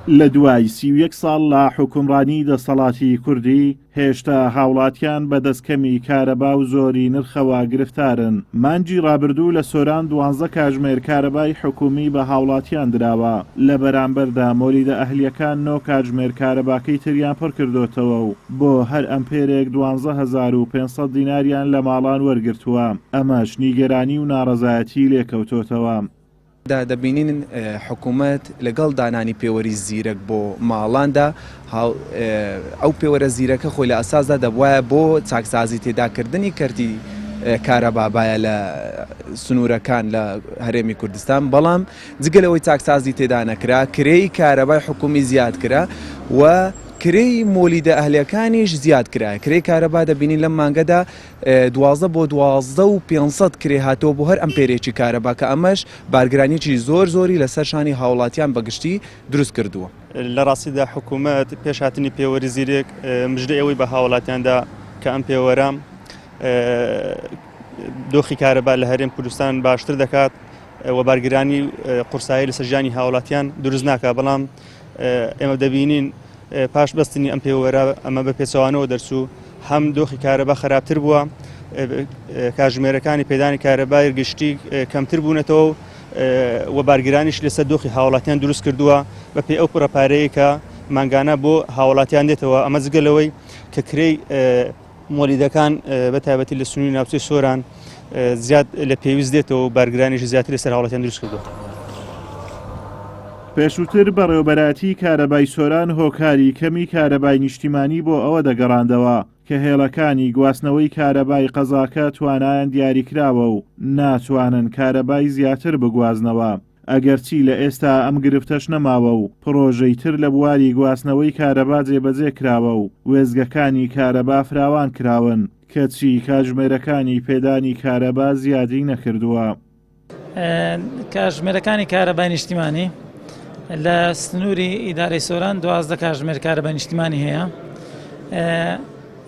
لە دوای 31 ساڵ لە حوکمڕانی دەسەڵاتی کوردی، هێشتا هاوڵاتیان بە دەست کەمی کارەبا و زۆری نرخەوە گرفتارن. مانگی ڕابردوو لە سۆران دوانزە کاژمێر کارەبای حکومی بە هاوڵاتیان دراوە، لە بەرامبەردا مۆلیدە ئەهلییەکان نۆ کاتژمێر کارەباکەی تریان پڕکردۆتەوە و بۆ هەر ئەمپێرێک 12500 دیناریان لە ماڵان وەرگرتووە، ئەمەش نیگەرانی و ناڕەزایەتی لێکەوتۆتەوە. دا دەبینین حکومەت لەگەڵ دانانی پێوەری زیرەک بۆ ماڵاندا ئەو پێوەرە زیرەکە خۆی لە ئەساسدا دەبوایە بۆ چاکسازی تێداکردنی کەرتی کارەبا بایە لە سنوورەکان لە هەرێمی کوردستان بەڵام جگە لەوەی چاکسازی تێدا نەکرا کرێی کارەبای حکومی زیاد کرا و کرێی مۆلیدە ئەهلیەکانیش زیاد کرا کرێی کارەبا دەبینین لەم مانگەدا 12 بۆ 12 و 500 کرێ هاتەوە بۆ هەر ئەمپێرێکی کارەبا کە ئەمەش بارگرانیی زۆر زۆری لەسەر شانی هاوڵاتیان بەگشتی دروست کردووە. لە ڕاستیدا حکوومەت پێش هاتنی پێوەری زیرەک مژدەی ئەوەی بە هاوڵاتیان دا کە ئەم پێوەرە دۆخی کارەبا لە هەرێم کوردستان باشتر دەکات و بارگرانی قورسایی لەسەر ژیانی هاوڵاتیان دروست ناکات بەڵام ئێمە دەبینین پاش بەستنی ئەم پێوەرە ئەمە بە پێچەوانەوە دەرچوو هەم دۆخی کارەبا خراپتر بووە کاژمێرەکانی پێدانی کارەبای گشتی کەمتر بوونەتەوە و بارگرانیش لەسەر دۆخی هاوڵاتیان دروست کردووە بە پێی ئەو پڕە پارەیە کە مانگانە بۆ هاوڵاتیان دێتەوە ئەمە جگە لەوەی کە کرێی مۆلیدەکان بە تایبەتی لە سنووری ناوچەی سۆران زیاد لە پێویست دێتەوە و بارگرانیش زیاتر لەسەر هاوڵاتیان دروست کردووە. پێشووتر بەڕێوەبەرایەتی کارەبای سۆران هۆکاری کەمی کارەبای نیشتیمانی بۆ ئەوە دەگەڕاندەوە کە هێڵەکانی گواستنەوەی کارەبای قەزاکە توانایان دیاریکراوە و ناتوانن کارەبای زیاتر بگوازنەوە. ئەگەرچی لە ئێستا ئەم گرفتەش نەماوە و پڕۆژەی تر لە بواری گواستنەوەی کارەبا جێبەجێ کراوە و وێستگەکانی کارەبا فراوان کراون، کەچی کاتژمێرەکانی پێدانی کارەبا زیادی نەکردووە. کاتژمێرەکانی کارەبای نیشتیمانی لە سنووری ئیدارەی سۆران 12 کاتژمێر کارەبای نیشتیمانی هەیە.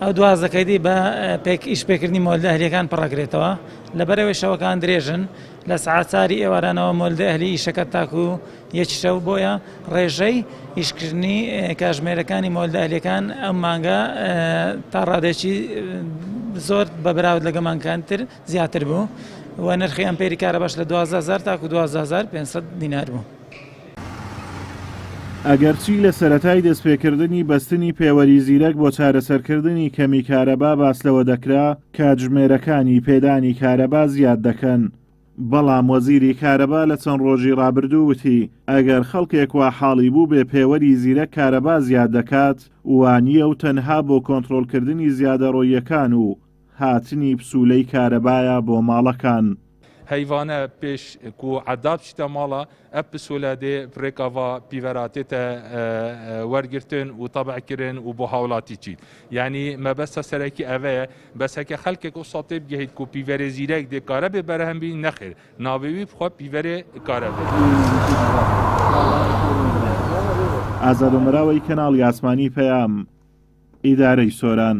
ئەو دوازدەکەی دی بە پێک ئیش پێکردنی مۆلدە ئەهلیەکان پڕەکرێتەوە لەبەرەوەی شەوەکان درێژن لە سەعات چاری ئێوارانەوە مۆلدە ئەهلی ئیشەکە تاکو یەکی شەو بۆیە ڕێژەی ئیشکردنی کاژمێرەکانی مۆلدە ئەهلیەکان ئەم مانگە تا ڕادێکی زۆر بە بەراورد لەگە مانگەکان تر زیاتر بوو و نرخی ئەمپێری کارەباش لە 12000 تاکو 12500 دینار بوو. ئەگەرچی لە سەرەتای دەستپێکردنی بەستنی پێوەری زیرەک بۆ چارەسەرکردنی کەمی کارەبا باس لەوە دەکرا کاتژمێرەکانی پێدانی کارەبا زیاد دەکەن، بەڵام وەزیری کارەبا لە چەند ڕۆژی ڕابردوو وتی ئەگەر خەڵکێک وا حاڵی بووبێ پێوەری زیرەک کارەبا زیاد دەکات، وانییە و تەنها بۆ کۆنترۆڵکردنی زیادەڕۆییەکان و هاتنی پسوولەی کارەبایە بۆ ماڵەکان. هەیڤانە پێش کو عەدا بچیتە ماڵە ئەڤ پسوولە دێ ڤرێکا ڤا پیڤەرا تێتە وەرگرتن و تەبع کرن و بۆ هاوڵاتی چیت یانی مەبەستە سەرەکی ئەڤەیە بەس هەکە خەلکێک ئوسا تێ بگەهیت کو پیڤەرێ زیرەک دێ کارەبێ بەرهەم بی نەخێر ناوێ وی بخوا پیڤەرێ کارەبێ. ئازاد ئۆمەراوەی کەناڵی ئاسمانی پەیام، ئیدارەی سۆران.